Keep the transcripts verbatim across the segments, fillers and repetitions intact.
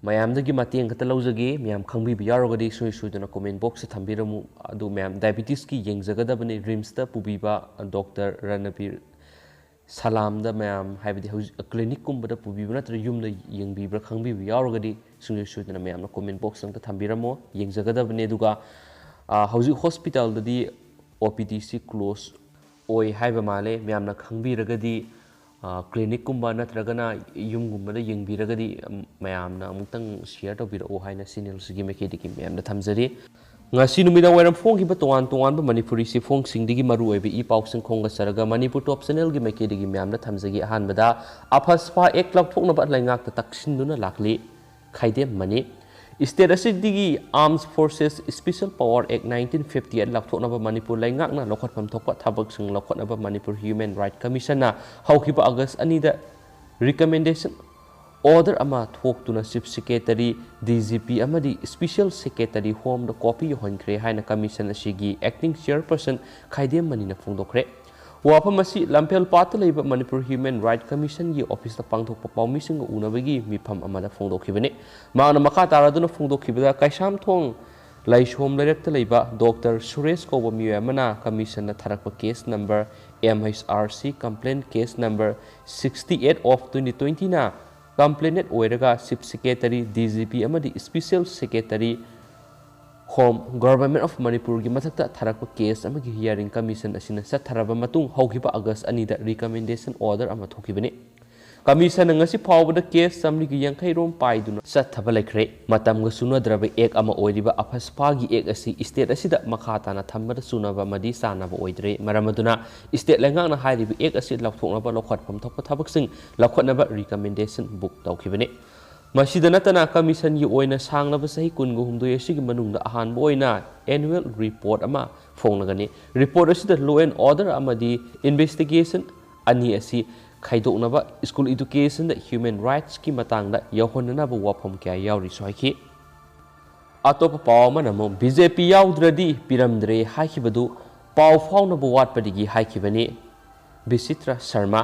ꯃꯌꯥꯝꯗꯒꯤ ꯃꯇꯦꯡ ꯈꯛꯇ ꯂꯧꯖꯒꯦ꯫ ꯃꯌꯥꯝ ꯈꯪꯕꯤꯕ ꯌꯥꯎꯔꯒꯗꯤ ꯁꯨꯡꯁꯣꯏ ꯁꯣꯏꯗꯅ comment boxꯇ ꯊꯝꯕꯤꯔꯝꯃꯨ꯫ ꯑꯗꯨ ꯃꯌꯥꯝ diabetesꯀꯤ ꯌꯦꯡꯖꯒꯗꯕꯅꯤ꯫ RIMSꯇ ꯄꯨꯕꯤꯕ ꯗꯣꯛꯇꯔ ꯔꯅꯕꯤꯔ ꯁꯂꯥꯝꯗ ꯃꯌꯥꯝ, ꯍꯥꯏꯕꯗꯤ ꯍꯧꯖꯤꯛ clinicꯀꯨꯝꯕꯗ ꯄꯨꯕꯤꯕ ꯅꯠꯇ꯭ꯔꯒ ꯌꯨꯝꯗ ꯌꯦꯡꯕꯤꯕ꯭ꯔꯥ ꯈꯪꯕꯤꯕ ꯌꯥꯎꯔꯒꯗꯤ ꯁꯨꯡꯁꯣꯏ ꯁꯣꯏꯗꯅ ꯃꯌꯥꯝꯅ comment boxꯇ ꯑꯝꯇ ꯊꯝꯕꯤꯔꯝꯃꯣ, ꯌꯦꯡꯖꯒꯗꯕꯅꯤ꯫ ꯑꯗꯨꯒ, ꯑ, ꯍꯧꯖꯤꯛ hospitalꯗꯗꯤ OPDꯁꯤ close ꯑꯣꯏ ꯍꯥꯏꯕ ꯃꯥꯜꯂꯦ꯫ ꯃꯌꯥꯝꯅ ꯈꯪꯕꯤꯔꯒꯗꯤ, ꯑ, clinicꯀꯨꯝꯕ ꯅꯠꯇ꯭ꯔꯒꯅ ꯌꯨꯝꯒꯨꯝꯕꯗ ꯌꯦꯡꯕꯤꯔꯒꯗꯤ, ꯎꯝ, ꯃꯌꯥꯝꯅ ꯑꯃꯨꯛꯇꯪ share ꯇꯧꯕꯤꯔꯛꯎ ꯍꯥꯏꯅ channelꯁꯤꯒꯤ ꯃꯥꯏꯀꯩꯗꯒꯤ ꯃꯌꯥꯝꯗ ꯊꯝꯖꯔꯤ꯫ ꯉꯁꯤ ꯅꯨꯃꯤꯗꯥꯡ ꯋꯥꯏꯔꯝ ꯐꯣꯡꯈꯤꯕ ꯇꯣꯉꯥꯟ ꯇꯣꯉꯥꯟꯕ ꯃꯅꯤꯄꯨꯔꯤ ꯆꯦꯐꯣꯡꯁꯤꯡꯗꯒꯤ ꯃꯔꯨ ꯑꯣꯏꯕ ꯏ ꯄꯥꯎꯁꯤꯡ ꯈꯣꯝꯒꯠꯆꯔꯒ Manipur Top Channelꯒꯤ ꯃꯥꯏꯀꯩꯗꯒꯤ ꯃꯌꯥꯝꯗ ꯊꯝꯖꯒꯦ꯫ ꯑꯍꯥꯟꯕꯗ, AFSPA Act ꯂꯧꯊꯣꯛꯅꯕ ꯂꯩꯉꯥꯛꯇ ꯇꯛꯁꯤꯟꯗꯨꯅ ꯂꯥꯛꯂꯤ꯫ ꯈꯥꯏꯗꯦꯝ ꯃꯅꯤ꯫ State ꯑꯁꯤꯗꯒꯤ Armed Forces Special Power Act nineteen fifty eight ꯂꯧꯊꯣꯛꯅꯕ ꯃꯅꯤꯄꯨꯔ ꯂꯩꯉꯥꯛꯅ ꯂꯧꯈꯠꯐꯝ ꯊꯣꯛꯄ ꯊꯕꯛꯁꯤꯡ ꯂꯧꯈꯠꯅꯕ Manipur Human Rights Commissionꯅ ꯍꯧꯈꯤꯕ August ꯑꯅꯤꯗ recommendation order ꯑꯃ ꯊꯣꯛꯇꯨꯅ Chief Secretary, DGP ꯑꯃꯗꯤ Special Secretary Homeꯗ copy ꯌꯧꯍꯟꯈ꯭ꯔꯦ ꯍꯥꯏꯅ commission ꯑꯁꯤꯒꯤ acting chairperson ꯈꯥꯏꯗꯦꯝ ꯃꯅꯤꯅ ꯐꯣꯡꯗꯣꯛꯈ꯭ꯔꯦ꯫ ꯋꯥꯐꯝ ꯑꯁꯤ ꯂꯝꯐꯦꯜꯄꯥꯠꯇ ꯂꯩꯕ Manipur Human Rights Commissionꯒꯤ officeꯇ ꯄꯥꯡꯊꯣꯛꯄ ꯄꯥꯎꯃꯤꯁꯤꯡꯒ ꯎꯅꯕꯒꯤ ꯃꯤꯐꯝ ꯑꯃꯗ ꯐꯣꯡꯗꯣꯛꯈꯤꯕꯅꯤ꯫ ꯃꯍꯥꯛꯅ ꯃꯈꯥ ꯇꯥꯔꯗꯨꯅ ꯐꯣꯡꯗꯣꯛꯈꯤꯕꯗ, ꯀꯩꯁꯥꯝꯊꯣꯡ ꯂꯥꯏꯁꯣꯝ ꯂꯩꯔꯛꯇ ꯂꯩꯕ ꯗꯣꯛꯇꯔ ꯁꯨꯔꯦꯁ ꯀꯧꯕ ꯃꯤꯑꯣꯏ ꯑꯃꯅ commissionꯗ ꯊꯥꯔꯛꯄ case number MHRC complaint case number sixty eight of twenty twentyꯅ complainant ꯑꯣꯏꯔꯒ Chief Secretary, DGP ꯑꯃꯗꯤ Special Secretary Home, Government of Manipurꯒꯤ ꯃꯊꯛꯇ ꯊꯥꯔꯛꯄ case ꯑꯃꯒꯤ hearing commission ꯑꯁꯤꯅ ꯆꯠꯊꯔꯕ ꯃꯇꯨꯡ ꯍꯧꯈꯤꯕ August ꯑꯅꯤꯗ recommendation order ꯑꯃ ꯊꯣꯛꯈꯤꯕꯅꯤ꯫ Commissionꯅ ꯉꯁꯤ ꯐꯥꯎꯕꯗ case ꯆꯥꯃꯔꯤꯒ ꯌꯥꯡꯈꯩ ꯔꯣꯝ ꯄꯥꯏꯗꯨꯅ ꯆꯠꯊꯕ ꯂꯩꯈ꯭ꯔꯦ꯫ ꯃꯇꯝꯒ ꯆꯨꯅꯗ꯭ꯔꯕ act ꯑꯃ ꯑꯣꯏꯔꯤꯕ AFSPAꯒꯤ act ꯑꯁꯤ state ꯑꯁꯤꯗ ꯃꯈꯥ ꯇꯥꯅ ꯊꯝꯕꯗ ꯆꯨꯅꯕ ꯑꯃꯗꯤ ꯆꯥꯅꯕ ꯑꯣꯏꯗ꯭ꯔꯦ꯫ ꯃꯔꯝ ꯑꯗꯨꯅ state ꯂꯩꯉꯥꯛꯅ ꯍꯥꯏꯔꯤꯕ act ꯑꯁꯤ ꯂꯧꯊꯣꯛꯅꯕ ꯂꯧꯈꯠꯐꯝ ꯊꯣꯛꯄ ꯊꯕꯛꯁꯤꯡ ꯂꯧꯈꯠꯅꯕ recommendation book ꯇꯧꯈꯤꯕꯅꯤ꯫ ꯃꯁꯤꯗ ꯅꯠꯇꯅ, commissionꯒꯤ ꯑꯣꯏꯅ ꯁꯥꯡꯂꯕ ꯆꯍꯤ ꯀꯨꯟꯒ ꯍꯨꯝꯗꯣꯏ ꯑꯁꯤꯒꯤ ꯃꯅꯨꯡꯗ ꯑꯍꯥꯟꯕ ꯑꯣꯏꯅ annual report ꯑꯃ ꯐꯣꯡꯂꯒꯅꯤ꯫ Report ꯑꯁꯤꯗ law and order ꯑꯃꯗꯤ investigation ꯑꯅꯤ ꯑꯁꯤ ꯈꯥꯏꯗꯣꯛꯅꯕ, school educationꯗ human rightsꯀꯤ ꯃꯇꯥꯡꯗ ꯌꯧꯍꯟꯅꯅꯕ ꯋꯥꯐꯝ ꯀꯌꯥ ꯌꯥꯎꯔꯤꯁꯨ ꯍꯥꯏꯈꯤ꯫ ꯑꯇꯣꯞꯄ ꯄꯥꯎ ꯑꯃꯅ ꯑꯃꯨꯛ BJP ꯌꯥꯎꯗ꯭ꯔꯗꯤ ꯄꯤꯔꯝꯗ꯭ꯔꯦ ꯍꯥꯏꯈꯤꯕꯗꯨ ꯄꯥꯎ ꯐꯥꯎꯅꯕ ꯋꯥꯠꯄꯗꯒꯤ ꯍꯥꯏꯈꯤꯕꯅꯤ꯫ ꯕꯤꯆꯤꯇ꯭ꯔ ꯁꯔꯃ꯫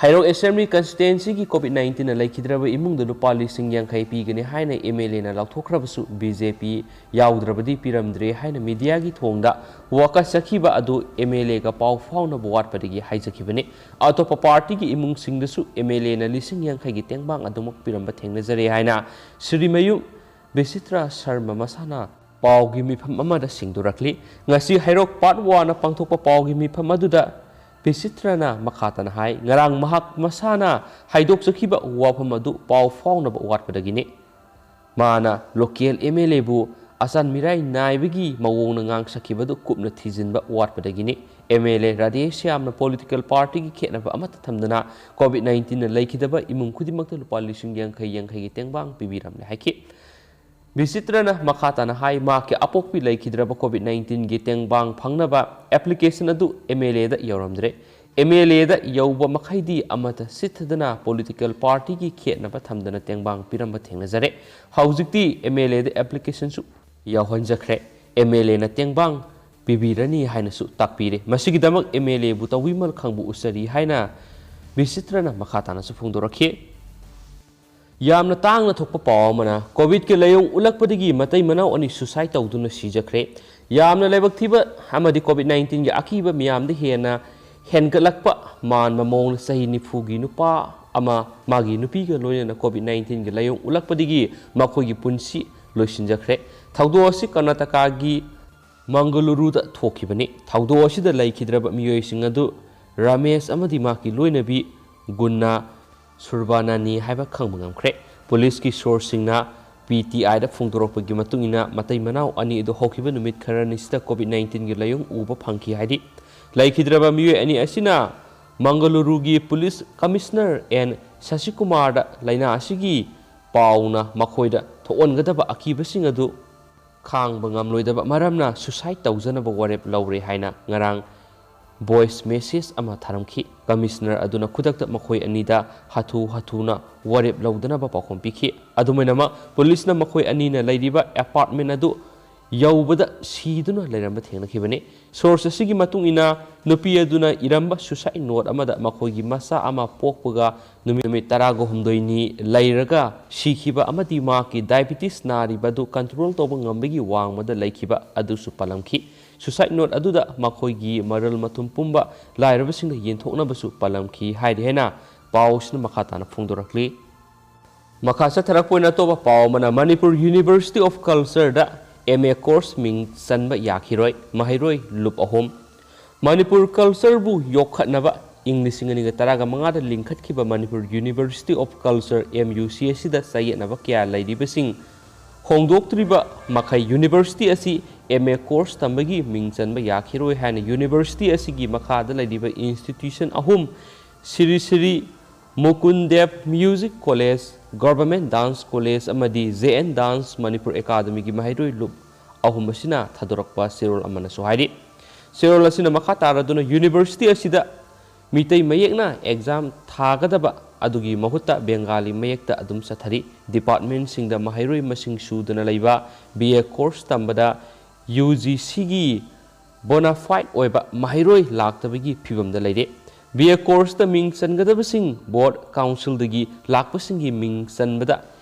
ꯍꯩꯔꯣꯛ Assembly Constituencyꯒꯤ COVID nineteenꯅ ꯂꯩꯈꯤꯗ꯭ꯔꯕ ꯏꯃꯨꯡꯗ ꯂꯨꯄꯥ ꯂꯤꯁꯤꯡ ꯌꯥꯡꯈꯩ ꯄꯤꯒꯅꯤ ꯍꯥꯏꯅ MLAꯅ ꯂꯥꯎꯊꯣꯛꯈ꯭ꯔꯕꯁꯨ, BJP ꯌꯥꯎꯗ꯭ꯔꯕꯗꯤ ꯄꯤꯔꯝꯗ꯭ꯔꯦ ꯍꯥꯏꯅ mediaꯒꯤ ꯊꯣꯡꯗ ꯋꯥꯀꯠꯆꯈꯤꯕ ꯑꯗꯨ MLAꯒ ꯄꯥꯎ ꯐꯥꯎꯅꯕ ꯋꯥꯠꯄꯗꯒꯤ ꯍꯥꯏꯖꯈꯤꯕꯅꯤ꯫ ꯑꯇꯣꯞꯄ partyꯒꯤ ꯏꯃꯨꯡꯁꯤꯡꯗꯁꯨ MLAꯅ ꯂꯤꯁꯤꯡ ꯌꯥꯡꯈꯩꯒꯤ ꯇꯦꯡꯕꯥꯡ ꯑꯗꯨꯃꯛ ꯄꯤꯔꯝꯕ ꯊꯦꯡꯅꯖꯔꯦ ꯍꯥꯏꯅ ꯁꯤꯔꯤꯃꯌꯨꯝ ꯕꯤꯆꯤꯇ꯭ꯔ ꯁꯔꯃ ꯃꯁꯥꯅ ꯄꯥꯎꯒꯤ ꯃꯤꯐꯝ ꯑꯃꯗ ꯁꯤꯡꯗꯣꯔꯛꯂꯤ꯫ ꯉꯁꯤ ꯍꯩꯔꯣꯛ Part Oneꯅ ꯄꯥꯡꯊꯣꯛꯄ ꯄꯥꯎꯒꯤ ꯃꯤꯐꯝ ꯑꯗꯨꯗ ꯕꯤꯆꯤꯇ꯭ꯔꯅ ꯃꯈꯥ ꯇꯥꯅ ꯍꯥꯏ, ꯉꯔꯥꯡ ꯃꯍꯥꯛ ꯃꯁꯥꯅ ꯍꯥꯏꯗꯣꯛꯆꯈꯤꯕ ꯋꯥꯐꯝ ꯑꯗꯨ ꯄꯥꯎ ꯐꯥꯎꯅꯕ ꯋꯥꯠꯄꯗꯒꯤꯅꯤ꯫ ꯃꯥꯅ local MLAꯕꯨ ꯑꯆꯥꯟ ꯃꯤꯔꯥꯏ ꯅꯥꯏꯕꯒꯤ ꯃꯑꯣꯡꯅ ꯉꯥꯡꯁꯛꯈꯤꯕꯗꯨ ꯀꯨꯞꯅ ꯊꯤꯖꯤꯟꯕ ꯋꯥꯠꯄꯗꯒꯤꯅꯤ꯫ MLA ꯔꯥꯙꯦꯁ꯭ꯌꯥꯝꯅ political partyꯒꯤ ꯈꯦꯠꯅꯕ ꯑꯃꯠꯇ ꯊꯝꯗꯅ COVID nineteenꯅ ꯂꯩꯈꯤꯗꯕ ꯏꯃꯨꯡ ꯈꯨꯗꯤꯡꯃꯛꯇ ꯂꯨꯄꯥ ꯂꯤꯁꯤꯡ ꯌꯥꯡꯈꯩ ꯌꯥꯡꯈꯩꯒꯤ ꯇꯦꯡꯕꯥꯡ ꯄꯤꯕꯤꯔꯝꯂꯦ ꯍꯥꯏꯈꯤ꯫ ꯕꯤꯆꯤꯇ꯭ꯔꯅ ꯃꯈꯥ ꯇꯥꯅ ꯍꯥꯏ, ꯃꯍꯥꯛꯀꯤ ꯑꯄꯣꯛꯄꯤ ꯂꯩꯈꯤꯗ꯭ꯔꯕ COVID nineteenꯒꯤ ꯇꯦꯡꯕꯥꯡ ꯐꯪꯅꯕ application ꯑꯗꯨ MLAꯗ ꯌꯧꯔꯝꯗ꯭ꯔꯦ꯫ MLAꯗ ꯌꯧꯕ ꯃꯈꯩꯗꯤ ꯑꯃꯠꯇ ꯆꯤꯠꯊꯗꯅ political partyꯒꯤ ꯈꯦꯠꯅꯕ ꯊꯝꯗꯅ ꯇꯦꯡꯕꯥꯡ ꯄꯤꯔꯝꯕ ꯊꯦꯡꯅꯖꯔꯦ꯫ ꯍꯧꯖꯤꯛꯇꯤ MLAꯗ applicationꯁꯨ ꯌꯧꯍꯟꯖꯈ꯭ꯔꯦ꯫ MLAꯅ ꯇꯦꯡꯕꯥꯡ ꯄꯤꯕꯤꯔꯅꯤ ꯍꯥꯏꯅꯁꯨ ꯇꯥꯛꯄꯤꯔꯦ꯫ ꯃꯁꯤꯒꯤꯗꯃꯛ MLAꯕꯨ ꯇꯧꯕꯤꯃꯜ ꯈꯪꯕ ꯎꯠꯆꯔꯤ ꯍꯥꯏꯅ ꯕꯤꯆꯤꯇ꯭ꯔꯅ ꯃꯈꯥ ꯇꯥꯅꯁꯨ ꯐꯣꯡꯗꯣꯔꯛꯈꯤ꯫ ꯌꯥꯝꯅ ꯇꯥꯡꯅ ꯊꯣꯛꯄ ꯄꯥꯎ ꯑꯃꯅ, COVIDꯀꯤ ꯂꯥꯏꯑꯣꯡ ꯎꯠꯂꯛꯄꯗꯒꯤ ꯃꯇꯩ ꯃꯅꯥꯎ ꯑꯅꯤ suicide ꯇꯧꯗꯨꯅ ꯁꯤꯖꯈ꯭ꯔꯦ꯫ ꯌꯥꯝꯅ ꯂꯥꯏꯕꯛ ꯊꯤꯕ ꯑꯃꯗꯤ COVID nineteenꯒꯤ ꯑꯀꯤꯕ ꯃꯤꯌꯥꯝꯗ ꯍꯦꯟꯅ ꯍꯦꯟꯒꯠꯂꯛꯄ ꯃꯥꯟꯕ ꯃꯑꯣꯡꯗ ꯆꯍꯤ ꯅꯤꯐꯨꯒꯤ ꯅꯨꯄꯥ ꯑꯃ ꯃꯥꯒꯤ ꯅꯨꯄꯤꯒ ꯂꯣꯏꯅꯅ COVID nineteenꯒꯤ ꯂꯥꯏꯑꯣꯡ ꯎꯠꯂꯛꯄꯗꯒꯤ ꯃꯈꯣꯏꯒꯤ ꯄꯨꯟꯁꯤ ꯂꯣꯏꯁꯤꯟꯖꯈ꯭ꯔꯦ꯫ ꯊꯧꯗꯣꯛ ꯑꯁꯤ ꯀꯔꯅꯥꯇꯀꯥꯒꯤ ꯃꯪꯒꯂꯨꯔꯨꯗ ꯊꯣꯛꯈꯤꯕꯅꯤ꯫ ꯊꯧꯗꯣꯛ ꯑꯁꯤꯗ ꯂꯩꯈꯤꯗ꯭ꯔꯕ ꯃꯤꯑꯣꯏꯁꯤꯡ ꯑꯗꯨ ꯔꯥꯃꯦꯁ ꯑꯃꯗꯤ ꯃꯍꯥꯛꯀꯤ ꯂꯣꯏꯅꯕꯤ ꯒꯨꯟꯅꯥ ꯁꯨꯔꯕꯥꯅꯥꯅꯤ ꯍꯥꯏꯕ ꯈꯪꯕ ꯉꯝꯈ꯭ꯔꯦ꯫ ꯄꯨꯂꯤꯁꯀꯤ sourceꯁꯤꯡꯅ PTIꯗ ꯐꯣꯡꯗꯣꯔꯛꯄꯒꯤ ꯃꯇꯨꯡ ꯏꯟꯅ, ꯃꯇꯩ ꯃꯅꯥꯎ ꯑꯅꯤ ꯑꯗꯨ ꯍꯧꯈꯤꯕ ꯅꯨꯃꯤꯠ ꯈꯔꯅꯤꯁꯤꯗ COVID nineteenꯒꯤ ꯂꯥꯏꯑꯣꯡ ꯎꯕ ꯐꯪꯈꯤ ꯍꯥꯏꯔꯤ꯫ ꯂꯩꯈꯤꯗ꯭ꯔꯕ ꯃꯤꯑꯣꯏ ꯑꯅꯤ ꯑꯁꯤꯅ ꯃꯪꯒꯂꯨꯔꯨꯒꯤ ꯄꯨꯂꯤꯁ ꯀꯃꯤꯁꯅꯔ ꯑꯦꯟ ꯁꯁꯤꯀꯨꯃꯥꯔꯗ ꯂꯥꯏꯅꯥ ꯑꯁꯤꯒꯤ ꯄꯥꯎꯅ ꯃꯈꯣꯏꯗ ꯊꯣꯛꯍꯟꯒꯗꯕ ꯑꯀꯤꯕꯁꯤꯡ ꯑꯗꯨ ꯈꯥꯡꯕ ꯉꯝꯂꯣꯏꯗꯕ ꯃꯔꯝꯅ suicide ꯇꯧꯖꯅꯕ ꯋꯥꯔꯦꯞ ꯂꯧꯔꯦ ꯍꯥꯏꯅ ꯉꯔꯥꯡ voice message ꯑꯃ ꯊꯥꯔꯝꯈꯤ꯫ ꯀꯃꯤꯁꯅꯔ ꯑꯗꯨꯅ ꯈꯨꯗꯛꯇ ꯃꯈꯣꯏ ꯑꯅꯤꯗ ꯍꯥꯊꯨ ꯍꯥꯊꯨꯅ ꯋꯥꯔꯦꯞ ꯂꯧꯗꯅꯕ ꯄꯥꯎꯈꯨꯝ ꯄꯤꯈꯤ꯫ ꯑꯗꯨꯃꯥꯏꯅꯃꯛ, ꯄꯨꯂꯤꯁꯅ ꯃꯈꯣꯏ ꯑꯅꯤꯅ ꯂꯩꯔꯤꯕ apartment ꯑꯗꯨ ꯌꯧꯕꯗ ꯁꯤꯗꯨꯅ ꯂꯩꯔꯝꯕ ꯊꯦꯡꯅꯈꯤꯕꯅꯤ꯫ ꯁꯣꯔꯁ ꯑꯁꯤꯒꯤ ꯃꯇꯨꯡ ꯏꯟꯅ, ꯅꯨꯄꯤ ꯑꯗꯨꯅ ꯏꯔꯝꯕ ꯁꯨꯁꯥꯏꯠ ꯅꯣꯠ ꯑꯃꯗ ꯃꯈꯣꯏꯒꯤ ꯃꯆꯥ ꯑꯃ ꯄꯣꯛꯄꯒ ꯅꯨꯃꯤꯠ, ꯅꯨꯃꯤꯠ ꯇꯔꯥꯍꯨꯝꯗꯣꯏꯅꯤ ꯂꯩꯔꯒ ꯁꯤꯈꯤꯕ ꯑꯃꯗꯤ ꯃꯍꯥꯛꯀꯤ ꯗꯥꯏꯕꯤꯇꯤꯁ ꯅꯥꯔꯤꯕ ꯑꯗꯨ ꯀꯟꯇ꯭ꯔꯣꯜ ꯇꯧꯕ ꯉꯝꯕꯒꯤ ꯋꯥꯡꯃꯗ ꯂꯩꯈꯤꯕ ꯑꯗꯨꯁꯨ ꯄꯜꯂꯝꯈꯤ꯫ ꯁꯨꯁꯥꯏꯠ ꯅꯣꯠ ꯑꯗꯨꯗ ꯃꯈꯣꯏꯒꯤ ꯃꯔꯜ ꯃꯊꯨꯝ ꯄꯨꯝꯕ ꯂꯥꯏꯔꯕꯁꯤꯡꯗ ꯌꯦꯟꯊꯣꯛꯅꯕꯁꯨ ꯄꯜꯂꯝꯈꯤ ꯍꯥꯏꯔꯤ ꯍꯥꯏꯅ ꯄꯥꯎꯁꯤꯅ ꯃꯈꯥ ꯇꯥꯅ ꯐꯣꯡꯗꯣꯔꯛꯂꯤ꯫ ꯃꯈꯥ ꯆꯠꯊꯔꯛꯄ ꯑꯣꯏꯅ ꯑꯇꯣꯞꯄ ꯄꯥꯎ ꯑꯃꯅ, Manipur University of Culture the M A course ꯃꯤꯡ ꯆꯟꯕ ꯌꯥꯈꯤꯔꯣꯏ, ꯃꯍꯩꯔꯣꯏ ꯂꯨꯞ ꯑꯍꯨꯝ꯫ ꯃꯅꯤꯄꯨꯔ ꯀꯜꯆꯔꯕꯨ ꯌꯣꯛꯈꯠꯅꯕ ꯏꯪ ꯂꯤꯁꯤꯡ ꯑꯅꯤꯒ ꯇꯔꯥꯒ ꯃꯉꯥꯗ ꯂꯤꯡꯈꯠꯈꯤꯕ Manipur University of Culture, M U C, ꯑꯁꯤꯗ ꯆꯌꯦꯠꯅꯕ ꯀꯌꯥ ꯂꯩꯔꯤꯕꯁꯤꯡ ꯍꯣꯡꯗꯣꯛꯇ꯭ꯔꯤꯕ ꯃꯈꯩ ꯌꯨꯅꯤꯚꯔꯁꯤꯇꯤ ꯑꯁꯤ M A course ꯇꯝꯕꯒꯤ ꯃꯤꯡ ꯆꯟꯕ ꯌꯥꯈꯤꯔꯣꯏ ꯍꯥꯏꯅ ꯌꯨꯅꯤꯚꯔꯁꯤꯇꯤ ꯑꯁꯤꯒꯤ ꯃꯈꯥꯗ ꯂꯩꯔꯤꯕ ꯏꯟꯁꯇꯤꯇ꯭ꯌꯨꯁꯟ ꯑꯍꯨꯝ, ꯁ꯭ꯔꯤ ꯁ꯭ꯔꯤ ꯃꯨꯀꯨꯟ ꯗꯦꯕ Music College, Government Dance College ꯑꯃꯗꯤ J N Dance Manipur Academy ꯒꯤ ꯃꯍꯩꯔꯣꯏ ꯂꯨꯞ ꯑꯍꯨꯝ ꯑꯁꯤꯅ ꯊꯥꯗꯣꯔꯛꯄ ꯆꯦꯔꯣꯜ ꯑꯃꯅꯁꯨ ꯍꯥꯏꯔꯤ꯫ ꯆꯦꯔꯣꯜ ꯑꯁꯤꯅ ꯃꯈꯥ ꯇꯥꯔꯗꯨꯅ ꯌꯨꯅꯤꯚꯔꯁꯤꯇꯤ ꯑꯁꯤꯗ ꯃꯤꯇꯩ ꯃꯌꯦꯛꯅ ꯑꯦꯛꯖꯥꯝ ꯊꯥꯒꯗꯕ ꯑꯗꯨꯒꯤ ꯃꯍꯨꯠꯇ ꯕꯦꯡꯒꯥꯂꯤ ꯃꯌꯦꯛꯇ ꯑꯗꯨꯝ ꯆꯠꯊꯔꯤ꯫ ꯗꯤꯄꯥꯔꯠꯃꯦꯟꯁꯤꯡꯗ ꯃꯍꯩꯔꯣꯏ ꯃꯁꯤꯡ ꯁꯨꯗꯅ ꯂꯩꯕ, B A course ꯇꯝꯕꯗ U G C ꯒꯤ ꯕꯣꯅꯥꯐꯥꯏꯠ ꯑꯣꯏꯕ ꯃꯍꯩꯔꯣꯏ ꯂꯥꯛꯇꯕꯒꯤ ꯐꯤꯕꯝꯗ ꯂꯩꯔꯦ꯫ B A course ꯇ ꯃꯤꯡ ꯆꯟꯒꯗꯕꯁꯤꯡ ꯕꯣꯔꯗ ꯀꯥꯎꯟꯁꯤꯜꯗꯒꯤ ꯂꯥꯛꯄꯁꯤꯡꯒꯤ ꯃꯤꯡ ꯆꯟꯕꯗ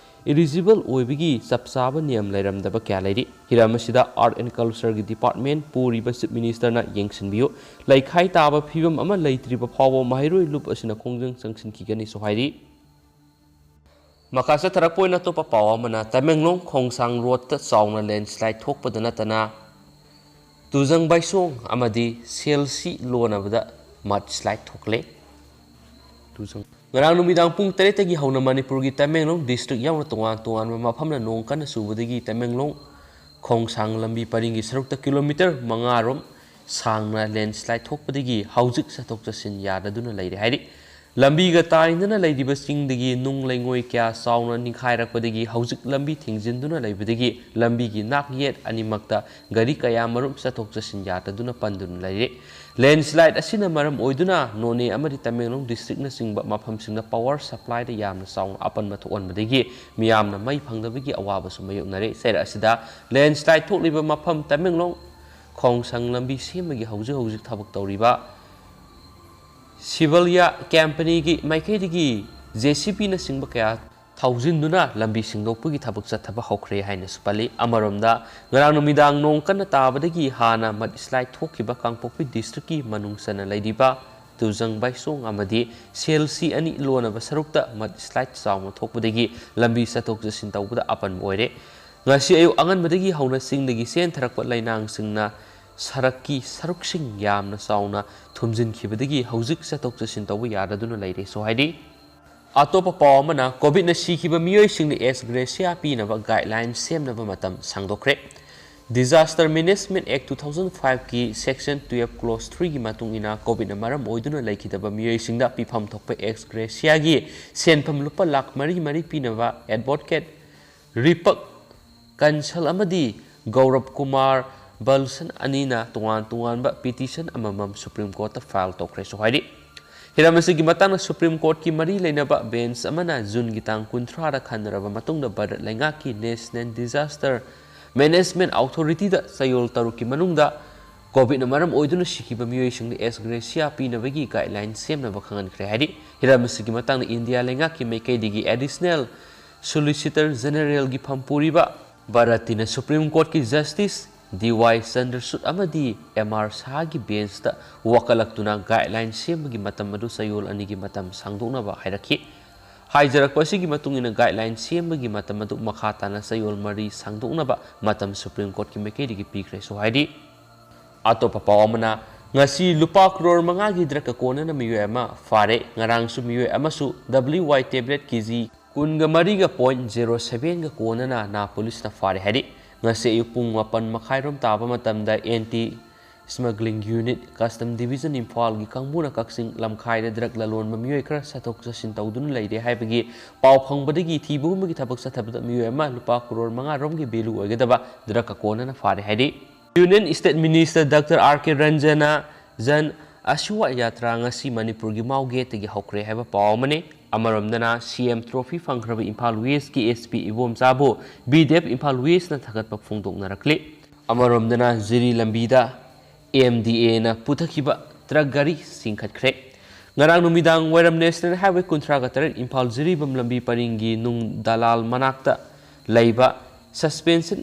ꯏꯂꯤꯖꯤꯕꯜ ꯑꯣꯏꯕꯒꯤ ꯆꯞ ꯆꯥꯕ ꯅꯤꯌꯝ ꯂꯩꯔꯝꯗꯕ ꯀꯌꯥ ꯂꯩꯔꯤ꯫ ꯍꯤꯔꯝ ꯑꯁꯤꯗ Art and Culture ꯒꯤ ꯗꯤꯄꯥꯔꯠꯃꯦꯟ ꯄꯨꯔꯤꯕ ꯆꯤꯐ ꯃꯤꯅꯤꯁꯇꯔꯅ ꯌꯦꯡꯁꯤꯟꯕꯤꯌꯨ꯫ ꯂꯩꯈꯥꯏ ꯇꯥꯕ ꯐꯤꯕꯝ ꯑꯃ ꯂꯩꯇ꯭ꯔꯤꯕ ꯐꯥꯎꯕ ꯃꯍꯩꯔꯣꯏ ꯂꯨꯞ ꯑꯁꯤꯅ ꯈꯣꯡꯖꯪ ꯆꯪꯁꯤꯟꯈꯤꯒꯅꯤꯁꯨ ꯍꯥꯏꯔꯤ꯫ ꯃꯈꯥ ꯆꯠꯊꯔꯛꯄ ꯑꯣꯏꯅ ꯑꯇꯣꯞꯄ ꯄꯥꯎ ꯑꯃꯅ, ꯇꯃꯦꯡꯂꯣꯡ ꯈꯣꯡꯁꯥꯡ ꯔꯣꯗꯇ ꯆꯥꯎꯅ ꯂꯦꯟꯁ꯭ꯂꯥꯏꯗ ꯊꯣꯛꯄꯗ ꯅꯠꯇꯅ ꯇꯨꯖꯪ ꯕꯥꯏꯁꯣꯡ ꯑꯃꯗꯤ ꯁꯦꯜꯁꯤ ꯂꯣꯟꯅꯕꯗ ꯃꯗ ꯁ꯭ꯂꯥꯏꯗ ꯊꯣꯛꯂꯦ꯫ ꯇꯨꯖꯪ-, ꯉꯔꯥꯡ ꯅꯨꯃꯤꯗꯥꯡ ꯄꯨꯡ ꯇꯔꯦꯠꯇꯒꯤ ꯍꯧꯅ ꯃꯅꯤꯄꯨꯔꯒꯤ ꯇꯃꯦꯡꯂꯣꯡ ꯗꯤꯁꯇ꯭ꯔꯤꯛ ꯌꯥꯎꯅ ꯇꯣꯉꯥꯟ ꯇꯣꯉꯥꯟꯕ ꯃꯐꯝꯅ ꯅꯣꯡ ꯀꯟꯅ ꯆꯨꯕꯗꯒꯤ ꯇꯃꯦꯡꯂꯣꯡ ꯈꯣꯡꯁꯥꯡ ꯂꯝꯕꯤ ꯄꯔꯤꯡꯒꯤ ꯁꯔꯨꯛꯇ ꯀꯤꯂꯣꯃꯤꯇꯔ ꯃꯉꯥ ꯔꯣꯝ ꯁꯥꯡꯅ ꯂꯦꯟꯁ꯭ꯂꯥꯏꯗ ꯊꯣꯛꯄꯗꯒꯤ ꯍꯧꯖꯤꯛ ꯆꯠꯊꯣꯛ ꯆꯠꯁꯤꯟ ꯌꯥꯗꯗꯨꯅ ꯂꯩꯔꯦ ꯍꯥꯏꯔꯤ꯫ ꯂꯝꯕꯤꯒ ꯇꯥꯏꯅꯅ ꯂꯩꯔꯤꯕ ꯆꯤꯡꯗꯒꯤ ꯅꯨꯡ ꯂꯩꯉꯣꯏ ꯀꯌꯥ ꯆꯥꯎꯅ ꯅꯤꯡꯈꯥꯏꯔꯛꯄꯗꯒꯤ ꯍꯧꯖꯤꯛ ꯂꯝꯕꯤ ꯊꯤꯡꯖꯤꯟꯗꯨꯅ ꯂꯩꯕꯗꯒꯤ ꯂꯝꯕꯤꯒꯤ ꯅꯥꯛ ꯌꯦꯠ ꯑꯅꯤꯃꯛꯇ ꯒꯥꯔꯤ ꯀꯌꯥ ꯃꯔꯨꯝ ꯆꯠꯊꯣꯛ ꯆꯠꯁꯤꯟ ꯌꯥꯗꯗꯨꯅ ꯄꯟꯗꯨꯅ ꯂꯩꯔꯦ꯫ Landslide ꯑꯁꯤꯅ ꯃꯔꯝ ꯑꯣꯏꯗꯨꯅ ꯅꯣꯅꯦ ꯑꯃꯗꯤ ꯇꯃꯦꯡꯂꯣꯡ districtꯅꯆꯤꯡꯕ ꯃꯐꯝꯁꯤꯡꯗ power supplyꯗ ꯌꯥꯝꯅ ꯆꯥꯎꯅ ꯑꯄꯟꯕ ꯊꯣꯛꯍꯟꯕꯗꯒꯤ ꯃꯤꯌꯥꯝꯅ ꯃꯩ ꯐꯪꯗꯕꯒꯤ ꯑꯋꯥꯕꯁꯨ ꯃꯥꯌꯣꯛꯅꯔꯦ꯫ ꯆꯩꯔꯛ ꯑꯁꯤꯗ landslide ꯊꯣꯛꯂꯤꯕ ꯃꯐꯝ ꯇꯃꯦꯡꯂꯣꯡ ꯈꯣꯡꯁꯪ ꯂꯝꯕꯤ ꯁꯦꯝꯕꯒꯤ ꯍꯧꯖꯤꯛ ꯍꯧꯖꯤꯛ ꯊꯕꯛ ꯇꯧꯔꯤꯕ ꯁꯤꯕꯂꯤꯌꯥ companyꯒꯤ ꯃꯥꯏꯀꯩꯗꯒꯤ JCBꯅꯆꯤꯡꯕ ꯀꯌꯥ ꯊꯧꯖꯤꯟꯗꯨꯅ ꯂꯝꯕꯤ ꯁꯦꯡꯗꯣꯛꯄꯒꯤ ꯊꯕꯛ ꯆꯠꯊꯕ ꯍꯧꯈ꯭ꯔꯦ ꯍꯥꯏꯅꯁꯨ ꯄꯜꯂꯤ꯫ ꯑꯃꯔꯣꯝꯗ, ꯉꯔꯥꯡ ꯅꯨꯃꯤꯗꯥꯡ ꯅꯣꯡ ꯀꯟꯅ ꯇꯥꯕꯗꯒꯤ ꯍꯥꯟꯅ mudslide ꯊꯣꯛꯈꯤꯕ ꯀꯥꯡꯄꯣꯛꯄꯤ districtꯀꯤ ꯃꯅꯨꯡ ꯆꯟꯅ ꯂꯩꯔꯤꯕ ꯇꯨꯖꯪ ꯕꯥꯏꯁꯣꯡ ꯑꯃꯗꯤ ꯁꯦꯜꯁꯤ ꯑꯅꯤ ꯂꯣꯟꯅꯕ ꯁꯔꯨꯛꯇ mudslide ꯆꯥꯎꯅ ꯊꯣꯛꯄꯗꯒꯤ ꯂꯝꯕꯤ ꯆꯠꯊꯣꯛ ꯆꯠꯁꯤꯟ ꯇꯧꯕꯗ ꯑꯄꯟꯕ ꯑꯣꯏꯔꯦ꯫ ꯉꯁꯤ ꯑꯌꯨꯛ ꯑꯉꯟꯕꯗꯒꯤ ꯍꯧꯅ ꯆꯤꯡꯗꯒꯤ ꯆꯦꯟꯊꯔꯛꯄ ꯂꯩꯅꯥꯡꯁꯤꯡꯅ ꯁꯔꯛꯀꯤ ꯁꯔꯨꯛꯁꯤꯡ ꯌꯥꯝꯅ ꯆꯥꯎꯅ ꯊꯨꯝꯖꯤꯟꯈꯤꯕꯗꯒꯤ ꯍꯧꯖꯤꯛ ꯆꯠꯊꯣꯛ ꯆꯠꯁꯤꯟ ꯇꯧꯕ ꯌꯥꯗꯗꯨꯅ ꯂꯩꯔꯦꯁꯨ ꯍꯥꯏꯔꯤ꯫ ꯑꯇꯣꯞꯄ ꯄꯥꯎ ꯑꯃꯅ, ꯀꯣꯚꯤꯗꯅ ꯁꯤꯈꯤꯕ ꯃꯤꯑꯣꯏꯁꯤꯡꯗ ex gratia ꯄꯤꯅꯕ guideline ꯁꯦꯝꯅꯕ ꯃꯇꯝ ꯁꯥꯡꯗꯣꯛꯈ꯭ꯔꯦ꯫ Disaster Management Act two thousand fiveꯀꯤ section twelve clause threeꯒꯤ ꯃꯇꯨꯡ ꯏꯟꯅ ꯀꯣꯚꯤꯗꯅ ꯃꯔꯝ ꯑꯣꯏꯗꯨꯅ ꯂꯩꯈꯤꯗꯕ ꯃꯤꯑꯣꯏꯁꯤꯡꯗ ꯄꯤꯐꯝ ꯊꯣꯛꯄ ex gratiaꯒꯤ ꯁꯦꯟꯐꯝ ꯂꯨꯄꯥ ꯂꯥꯈ ꯃꯔꯤ ꯃꯔꯤ ꯄꯤꯅꯕ advocate ꯔꯤꯄꯛ ꯀꯟꯁꯜ ꯑꯃꯗꯤ ꯒꯧꯔꯕ ꯀꯨꯃꯥꯔ ꯕꯜꯁꯟ ꯑꯅꯤꯅ ꯇꯣꯉꯥꯟ ꯇꯣꯉꯥꯟꯕ petition ꯑꯃꯃꯝ Supreme Courtꯇ file ꯇꯧꯈ꯭ꯔꯦꯁꯨ ꯍꯥꯏꯔꯤ꯫ ꯍꯤꯔꯝ ꯑꯁꯤꯒꯤ ꯃꯇꯥꯡꯗ Supreme Courtꯀꯤ ꯃꯔꯤ ꯂꯩꯅꯕ bench ꯑꯃꯅ ꯖꯨꯟꯒꯤ ꯇꯥꯡ ꯀꯨꯟꯊ꯭ꯔꯥꯗ ꯈꯟꯅꯔꯕ ꯃꯇꯨꯡꯗ ꯚꯥꯔꯠ ꯂꯩꯉꯥꯛꯀꯤ National Disaster Management Authorityꯗ ꯆꯌꯣꯜ ꯇꯔꯨꯛꯀꯤ ꯃꯅꯨꯡꯗ ꯀꯣꯚꯤꯗꯅ ꯃꯔꯝ ꯑꯣꯏꯗꯨꯅ ꯁꯤꯈꯤꯕ ꯃꯤꯑꯣꯏꯁꯤꯡꯗ ex gratia ꯄꯤꯅꯕꯒꯤ guideline ꯁꯦꯝꯅꯕ ꯈꯪꯍꯟꯈ꯭ꯔꯦ ꯍꯥꯏꯔꯤ꯫ ꯍꯤꯔꯝ ꯑꯁꯤꯒꯤ ꯃꯇꯥꯡꯗ ꯏꯟꯗꯤꯌꯥ ꯂꯩꯉꯥꯛꯀꯤ ꯃꯥꯏꯀꯩꯗꯒꯤ Additional Solicitor Generalꯒꯤ ꯐꯝ ꯄꯨꯔꯤꯕ ꯚꯥꯔꯇꯤꯅ Supreme Courtꯀꯤ Justice ꯗꯤ ꯋꯥꯏ ꯆꯟꯗ꯭ꯔꯆꯨꯗ ꯑꯃꯗꯤ ꯑꯦꯝ ꯑꯥꯔ ꯁꯥꯍꯒꯤ benchꯇ ꯋꯥꯀꯠꯂꯛꯇꯨꯅ guideline ꯁꯦꯝꯕꯒꯤ ꯃꯇꯝ ꯑꯗꯨ ꯆꯌꯣꯜ ꯑꯅꯤꯒꯤ ꯃꯇꯝ ꯁꯥꯡꯗꯣꯛꯅꯕ ꯍꯥꯏꯔꯛꯈꯤ꯫ ꯍꯥꯏꯖꯔꯛꯄ ꯑꯁꯤꯒꯤ ꯃꯇꯨꯡ ꯏꯟꯅ guideline ꯁꯦꯝꯕꯒꯤ ꯃꯇꯝ ꯑꯗꯨ ꯃꯈꯥ ꯇꯥꯅ ꯆꯌꯣꯜ ꯃꯔꯤ ꯁꯥꯡꯗꯣꯛꯅꯕ ꯃꯇꯝ Supreme Courtꯀꯤ ꯃꯥꯏꯀꯩꯗꯒꯤ ꯄꯤꯈ꯭ꯔꯦꯁꯨ ꯍꯥꯏꯔꯤ꯫ ꯑꯇꯣꯞꯄ ꯄꯥꯎ ꯑꯃꯅ, ꯉꯁꯤ ꯂꯨꯄꯥ ꯀ꯭ꯔꯣꯔ ꯃꯉꯥꯒꯤ drugꯀ ꯀꯣꯟꯅꯅ ꯃꯤꯑꯣꯏ ꯑꯃ ꯐꯥꯔꯦ꯫ ꯉꯔꯥꯡꯁꯨ ꯃꯤꯑꯣꯏ ꯑꯃꯁꯨ W Y tablet K G ꯀꯨꯟꯒ ꯃꯔꯤꯒ point zero sevenꯒ ꯀꯣꯟꯅꯅ ꯅꯥ ꯄꯨꯂꯤꯁꯅ ꯐꯥꯔꯦ ꯍꯥꯏꯔꯤ꯫ ꯉꯁꯤ ꯑꯌꯨꯛ ꯄꯨꯡ ꯃꯥꯄꯟ ꯃꯈꯥꯏꯔꯣꯝ ꯇꯥꯕ ꯃꯇꯝꯗ Anti Smuggling Unit, Custom Division ꯏꯝꯐꯥꯜꯒꯤ ꯀꯥꯡꯕꯨꯅ ꯀꯛꯆꯤꯡ ꯂꯝꯈꯥꯏꯗ drug ꯂꯂꯣꯟꯕ ꯃꯤꯑꯣꯏ ꯈꯔ ꯆꯠꯊꯣꯛ ꯆꯠꯁꯤꯟ ꯇꯧꯗꯨꯅ ꯂꯩꯔꯦ ꯍꯥꯏꯕꯒꯤ ꯄꯥꯎ ꯐꯪꯕꯗꯒꯤ ꯊꯤꯕ ꯍꯨꯝꯕꯒꯤ ꯊꯕꯛ ꯆꯠꯊꯕꯗ ꯃꯤꯑꯣꯏ ꯑꯃ ꯂꯨꯄꯥ ꯀ꯭ꯔꯣꯔ ꯃꯉꯥ ꯔꯣꯝꯒꯤ value ꯑꯣꯏꯒꯗꯕ drug ꯀꯣꯟꯅꯅ ꯐꯥꯔꯦ ꯍꯥꯏꯔꯤ꯫ Union State Minister Doctor R K Ranjana Jan Ashwa Yatra ꯉꯁꯤ ꯃꯅꯤꯄꯨꯔꯒꯤ ꯃꯥꯎ ꯒꯦꯠꯇꯒꯤ ꯍꯧꯈ꯭ꯔꯦ ꯍꯥꯏꯕ ꯄꯥꯎ ꯑꯃꯅꯤ꯫ ꯑꯃꯔꯣꯝꯗꯅ C M trophy ꯐꯪꯈ꯭ꯔꯕ Imphal Westꯀꯤ S P ꯏꯕꯣꯝꯆꯥꯕꯨ B D F Imphal Westꯅ ꯊꯥꯒꯠꯄ ꯐꯣꯡꯗꯣꯛꯅꯔꯛꯂꯤ꯫ ꯑꯃꯔꯣꯝꯗꯅ ꯖꯤꯔꯤ ꯂꯝꯕꯤꯗ M D Aꯅ ꯄꯨꯊꯈꯤꯕ truck ꯒꯥꯔꯤ ꯆꯤꯡꯈꯠꯈ꯭ꯔꯦ꯫ ꯉꯔꯥꯡ ꯅꯨꯃꯤꯗꯥꯡ ꯋꯥꯏꯔꯝ National Highway ꯀꯨꯟꯊ꯭ꯔꯥꯒ ꯇꯔꯦꯠ ꯏꯝꯐꯥꯜ ꯖꯤꯔꯤꯕꯥꯝ ꯂꯝꯕꯤ ꯄꯔꯤꯡꯒꯤ ꯅꯨꯡ ꯗꯂꯥꯜ ꯃꯅꯥꯛꯇ ꯂꯩꯕ suspension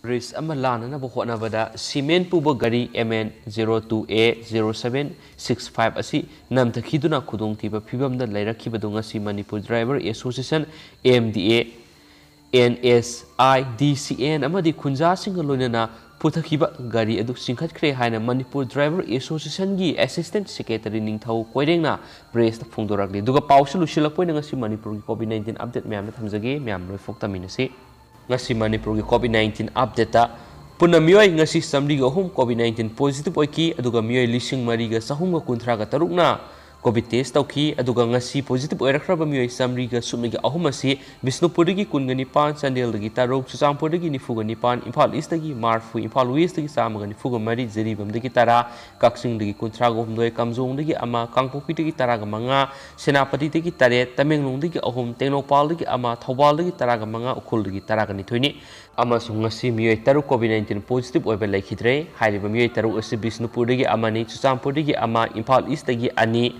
bridge ꯑꯃ ꯂꯥꯟꯅꯅꯕ ꯍꯣꯠꯅꯕꯗ cement ꯄꯨꯕ ꯒꯥꯔꯤ M N zero two A zero seven six five ꯑꯁꯤ ꯅꯝꯊꯈꯤꯗꯨꯅ ꯈꯨꯗꯣꯡꯊꯤꯕ ꯐꯤꯕꯝꯗ ꯂꯩꯔꯛꯈꯤꯕꯗꯨ ꯉꯁꯤ Manipur Driver Association, M D A, N S I D C N ꯑꯃꯗꯤ ꯈꯨꯟꯖꯥꯁꯤꯡꯒ ꯂꯣꯏꯅꯅ ꯄꯨꯊꯈꯤꯕ ꯒꯥꯔꯤ ꯑꯗꯨ ꯆꯤꯡꯈꯠꯈ꯭ꯔꯦ ꯍꯥꯏꯅ ꯃꯅꯤꯄꯨꯔ Driver Associationꯒꯤ Assistant Secretary ꯅꯤꯡꯊꯧ ꯀꯣꯏꯔꯦꯡꯅ pressꯇ ꯐꯣꯡꯗꯣꯔꯛꯂꯤ꯫ ꯑꯗꯨꯒ ꯄꯥꯎꯁꯤ ꯂꯣꯏꯁꯤꯜꯂꯛꯄ ꯑꯣꯏꯅ ꯉꯁꯤ ꯃꯅꯤꯄꯨꯔꯒꯤ COVID nineteen update ꯃꯌꯥꯝꯗ ꯊꯝꯖꯒꯦ꯫ ꯃꯌꯥꯝ ꯂꯣꯏꯐꯣꯛ ꯇꯝꯃꯤꯟꯅꯁꯤ꯫ ꯉꯁꯤ ꯃꯅꯤꯄꯨꯔꯒꯤ COVID nineteen updateꯇ ꯄꯨꯟꯅ ꯃꯤꯑꯣꯏ ꯉꯁꯤ ꯆꯥꯃꯔꯤꯒ ꯑꯍꯨꯝ COVID nineteen positive ꯑꯣꯏꯈꯤ, ꯑꯗꯨꯒ ꯃꯤꯑꯣꯏ ꯂꯤꯁꯤꯡ ꯃꯔꯤꯒ ꯆꯍꯨꯝꯒ ꯀꯨꯟꯊ꯭ꯔꯥꯒ ꯇꯔꯨꯛꯅ COVID test ꯇꯧꯈꯤ꯫ ꯑꯗꯨꯒ ꯉꯁꯤ positive ꯑꯣꯏꯔꯛꯈ꯭ꯔꯕ ꯃꯤꯑꯣꯏ ꯆꯥꯃꯔꯤꯒ ꯁꯨꯞꯅꯒꯤ ꯑꯍꯨꯝ ꯑꯁꯤ ꯕꯤꯁꯅꯨꯄꯨꯔꯗꯒꯤ ꯀꯨꯟꯒ ꯅꯤꯄꯥꯟ, ꯆꯥꯟꯗꯦꯜꯗꯒꯤ ꯇꯔꯨꯛ, ꯆꯨꯔꯆꯥꯟꯄꯨꯔꯗꯒꯤ ꯅꯤꯐꯨꯒ ꯅꯤꯄꯥꯟ, ꯏꯝꯐꯥꯜ Eastꯇꯒꯤ ꯃꯔꯤꯐꯨ, ꯏꯝꯐꯥꯜ Westꯇꯒꯤ ꯆꯥꯝꯃꯒ ꯅꯤꯐꯨꯒ ꯃꯔꯤ, ꯖꯤꯔꯤꯕꯥꯝꯗꯒꯤ ꯇꯔꯥ, ꯀꯛꯆꯤꯡꯗꯒꯤ ꯀꯨꯟꯊ꯭ꯔꯥꯒ ꯍꯨꯝꯗꯣꯏ, ꯀꯥꯝꯖꯣꯡꯗꯒꯤ ꯑꯃ, ꯀꯥꯡꯄꯣꯛꯄꯤꯗꯒꯤ ꯇꯔꯥꯒ ꯃꯉꯥ, ꯁꯦꯅꯥꯄꯇꯤꯗꯒꯤ ꯇꯔꯦꯠ, ꯇꯃꯦꯡꯂꯣꯡꯗꯒꯤ ꯑꯍꯨꯝ, ꯇꯦꯡꯅꯧꯄꯥꯜꯗꯒꯤ ꯑꯃ, ꯊꯧꯕꯥꯜꯗꯒꯤ ꯇꯔꯥꯒ ꯃꯉꯥ, ꯎꯈ꯭ꯔꯨꯜꯗꯒꯤ ꯇꯔꯥꯒ ꯅꯤꯊꯣꯏꯅꯤ꯫ ꯑꯃꯁꯨꯡ ꯉꯁꯤ ꯃꯤꯑꯣꯏ ꯇꯔꯨꯛ COVID nineteen positive ꯑꯣꯏꯕ ꯂꯩꯈꯤꯗ꯭ꯔꯦ꯫ ꯍꯥꯏꯔꯤꯕ ꯃꯤꯑꯣꯏ ꯇꯔꯨꯛ ꯑꯁꯤ ꯕꯤꯁꯅꯨꯄꯨꯔꯗꯒꯤ ꯑꯃꯅꯤ, ꯆꯨꯔꯆꯥꯟꯄꯨꯔꯗꯒꯤ ꯑꯃ, ꯏꯝꯐꯥꯜ Eastꯇꯒꯤ ꯑꯅꯤ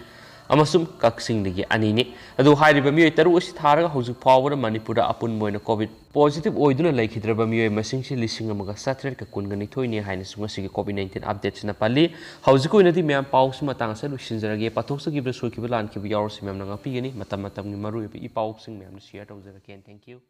ꯑꯃꯁꯨꯡ ꯀꯛꯆꯤꯡꯗꯒꯤ ꯑꯅꯤꯅꯤ꯫ ꯑꯗꯨ ꯍꯥꯏꯔꯤꯕ ꯃꯤꯑꯣꯏ ꯇꯔꯨꯛ ꯑꯁꯤ ꯊꯥꯔꯒ ꯍꯧꯖꯤꯛ ꯐꯥꯎꯕꯗ ꯃꯅꯤꯄꯨꯔꯗ ꯑꯄꯨꯟꯕ ꯑꯣꯏꯅ COVID positive ꯑꯣꯏꯗꯨꯅ ꯂꯩꯈꯤꯗ꯭ꯔꯕ ꯃꯤꯑꯣꯏ ꯃꯁꯤꯡꯁꯤ ꯂꯤꯁꯤꯡ ꯑꯃꯒ ꯆꯥꯇ꯭ꯔꯦꯠꯀ ꯀꯨꯟꯒ ꯅꯤꯊꯣꯏꯅꯤ ꯍꯥꯏꯅꯁꯨ ꯉꯁꯤꯒꯤ COVID nineteen updateꯁꯤꯅ ꯄꯜꯂꯤ꯫ ꯍꯧꯖꯤꯛꯀꯤ ꯑꯣꯏꯅꯗꯤ ꯃꯌꯥꯝ ꯄꯥꯎꯁꯤ ꯃꯇꯥꯡ ꯑꯁꯤꯗ ꯂꯣꯏꯁꯤꯟꯖꯔꯒꯦ꯫ ꯄꯥꯊꯣꯛꯆꯈꯤꯕꯗ ꯁꯣꯏꯈꯤꯕ ꯂꯥꯟꯈꯤꯕ ꯌꯥꯎꯔꯁꯨ ꯃꯌꯥꯝꯅ ꯉꯥꯛꯄꯤꯒꯅꯤ꯫ ꯃꯇꯝ ꯃꯇꯝꯒꯤ ꯃꯔꯨꯑꯣꯏꯕ ꯏ ꯄꯥꯎꯁꯤꯡ ꯃꯌꯥꯝꯅ share ꯇꯧꯖꯔꯛꯀꯦ꯫ Thank you꯫